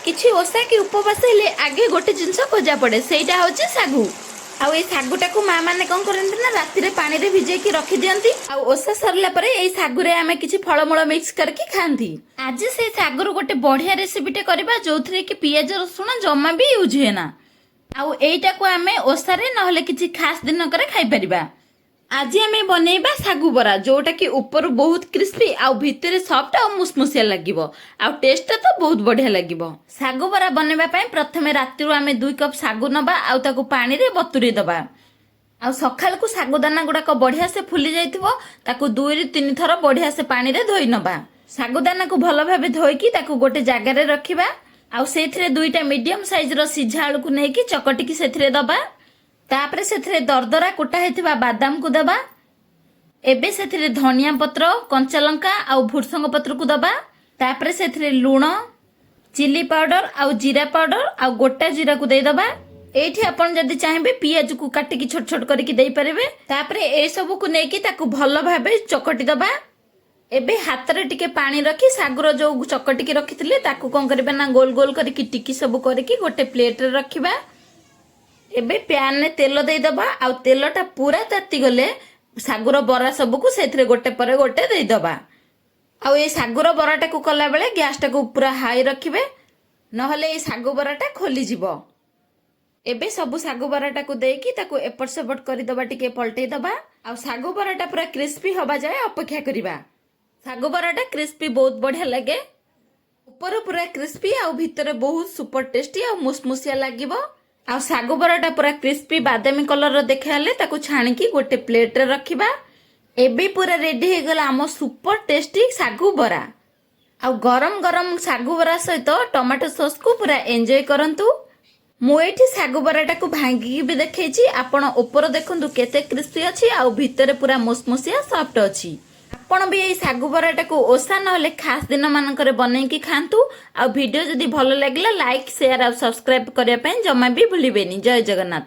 କିଛି ଓଷା କି ଉପବାସ ହେଲେ ଆଗେ ଗୋଟେ ଜିନିଷ ଖୋଜା ପଡେ, ସେଇଟା ହଉଛି ଶାଗୁ। ଆଉ ଏଇ ଶାଗୁଟାକୁ ମା ମାନେ କଣ କରନ୍ତି ନା, ରାତିରେ ପାଣିରେ ଭିଜେଇକି ରଖିଦିଅନ୍ତି। ଆଉ ଓଷା ସରିଲା ପରେ ଏଇ ଶାଗୁରେ ଆମେ କିଛି ଫଳମୂଳ ମିକ୍ସ କରିକି ଖାଆନ୍ତି। ଆଜି ସେଇ ଶାଗୁରୁ ଗୋଟେ ବଢିଆ ରେସିପିଟେ କରିବା, ଯୋଉଥିରେ କି ପିଆଜ ରସୁଣ ଜମା ବି ୟୁଜ୍ ହୁଏ ନା। ଆଉ ଏଇଟାକୁ ଆମେ ଓଷାରେ ନହେଲେ କିଛି ଖାସ ଦିନକରେ ଖାଇପାରିବା। ଆଜି ଆମେ ବନେଇବା ଶାଗୁ ବରା, ଯୋଉଟା କି ଉପରୁ ବହୁତ କ୍ରିସ୍ପି ଆଉ ଭିତରେ ସଫ୍ଟ ଆଉ ମୁସମୁସିଆ ଲାଗିବ। ଆଉ ଟେଷ୍ଟଟା ତ ବହୁତ ବଢିଆ ଲାଗିବ। ଶାଗୁ ବରା ବନେଇବା ପାଇଁ ପ୍ରଥମେ ରାତିରୁ ଆମେ 2 କପ୍ ଶାଗୁ ନବା ଆଉ ତାକୁ ପାଣିରେ ବତୁରେଇ ଦବା। ଆଉ ସକାଳକୁ ଶାଗୁ ଦାନା ଗୁଡାକ ବଢିଆ ସେ ଫୁଲି ଯାଇଥିବ। ତାକୁ 2ରୁ 3 ଥର ବଢିଆ ସେ ପାଣିରେ ଧୋଇ ନବା। ଶାଗୁ ଦାନାକୁ ଭଲ ଭାବେ ଧୋଇକି ତାକୁ ଗୋଟେ ଜାଗାରେ ରଖିବା। ଆଉ ସେଇଥିରେ ଦୁଇଟା ମିଡିୟମ ସାଇଜର ସିଝା ଆଳୁକୁ ନେଇକି ଚକଟିକି ସେଥିରେ ଦବା। ତାପରେ ସେଥିରେ ଦରଦରା କୁଟା ହେଇଥିବା ବାଦାମକୁ ଦବା। ଏବେ ସେଥିରେ ଧନିଆ ପତ୍ର, କଞ୍ଚା ଲଙ୍କା ଆଉ ଭୃସଙ୍ଗ ପତ୍ରକୁ ଦବା। ତାପରେ ସେଥିରେ ଲୁଣ, ଚିଲି ପାଉଡର ଆଉ ଜିରା ପାଉଡର ଆଉ ଗୋଟା ଜିରାକୁ ଦେଇଦବା। ଏଇଠି ଆପଣ ଯଦି ଚାହିଁବେ, ପିଆଜକୁ କାଟିକି ଛୋଟ ଛୋଟ କରିକି ଦେଇପାରିବେ। ତାପରେ ଏସବୁକୁ ନେଇକି ତାକୁ ଭଲ ଭାବେ ଚକଟି ଦବା। ଏବେ ହାତରେ ଟିକେ ପାଣି ରଖି ଶାଗୁର ଯୋଉ ଚକଟିକି ରଖିଥିଲେ, ତାକୁ କଣ କରିବା ନା, ଗୋଲ ଗୋଲ କରିକି ଟିକି ସବୁ କରିକି ଗୋଟେ ପ୍ଲେଟରେ ରଖିବା। ଏବେ ପ୍ୟାନରେ ତେଲ ଦେଇଦବା। ଆଉ ତେଲଟା ପୁରା ତାତିଗଲେ ଶାଗୁର ବରା ସବୁକୁ ସେଥିରେ ଗୋଟେ ପରେ ଗୋଟେ ଦେଇଦବା। ଆଉ ଏଇ ଶାଗୁର ବରାଟାକୁ କଲାବେଳେ ଗ୍ୟାସଟାକୁ ପୁରା ହାଇ ରଖିବେ, ନହେଲେ ଏଇ ଶାଗୁ ବରାଟା ଖୋଲିଯିବ। ଏବେ ସବୁ ଶାଗୁ ବରାଟାକୁ ଦେଇକି ତାକୁ ଏପଟ ସେପଟ କରିଦବା, ଟିକେ ପଲଟେଇ ଦବା। ଆଉ ଶାଗୁ ବରାଟା ପୁରା କ୍ରିସ୍ପି ହବା ଯାଏ ଅପେକ୍ଷା କରିବା। ଶାଗୁ ବରାଟା କ୍ରିସ୍ପି ବହୁତ ବଢିଆ ଲାଗେ। ଉପରୁ ପୁରା କ୍ରିସ୍ପି ଆଉ ଭିତରେ ବହୁତ ସୁପର ଟେଷ୍ଟି ଆଉ ମୁସମୁସିଆ ଲାଗିବ। ଆଉ ଶାଗୁ ବରାଟା ପୁରା କ୍ରିସ୍ପି ବାଦାମୀ କଲରର ଦେଖାହେଲେ ତାକୁ ଛାଣିକି ଗୋଟେ ପ୍ଲେଟରେ ରଖିବା। ଏବେ ପୁରା ରେଡି ହେଇଗଲା ଆମ ସୁପର ଟେଷ୍ଟି ଶାଗୁ ବରା। ଆଉ ଗରମ ଗରମ ଶାଗୁ ବରା ସହିତ ଟମାଟୋ ସସ୍କୁ ପୁରା ଏନ୍ଜୟ କରନ୍ତୁ। ମୁଁ ଏଇଠି ଶାଗୁ ବରାଟାକୁ ଭାଙ୍ଗିକି ବି ଦେଖେଇଛି। ଆପଣ ଉପର ଦେଖନ୍ତୁ କେତେ କ୍ରିସ୍ପି ଅଛି ଆଉ ଭିତରେ ପୁରା ମୁସମୁସିଆ ସଫ୍ଟ ଅଛି। ଆପଣ ବି ଏଇ ଶାଗୁ ବରାଟାକୁ ଓଷା ନହେଲେ ଖାସ ଦିନମାନଙ୍କରେ ବନେଇକି ଖାଆନ୍ତୁ। ଆଉ ଭିଡ଼ିଓ ଯଦି ଭଲ ଲାଗିଲା, ଲାଇକ୍, ସେୟାର ଆଉ ସବସ୍କ୍ରାଇବ କରିବା ପାଇଁ ଜମା ବି ଭୁଲିବେନି। ଜୟ ଜଗନ୍ନାଥ।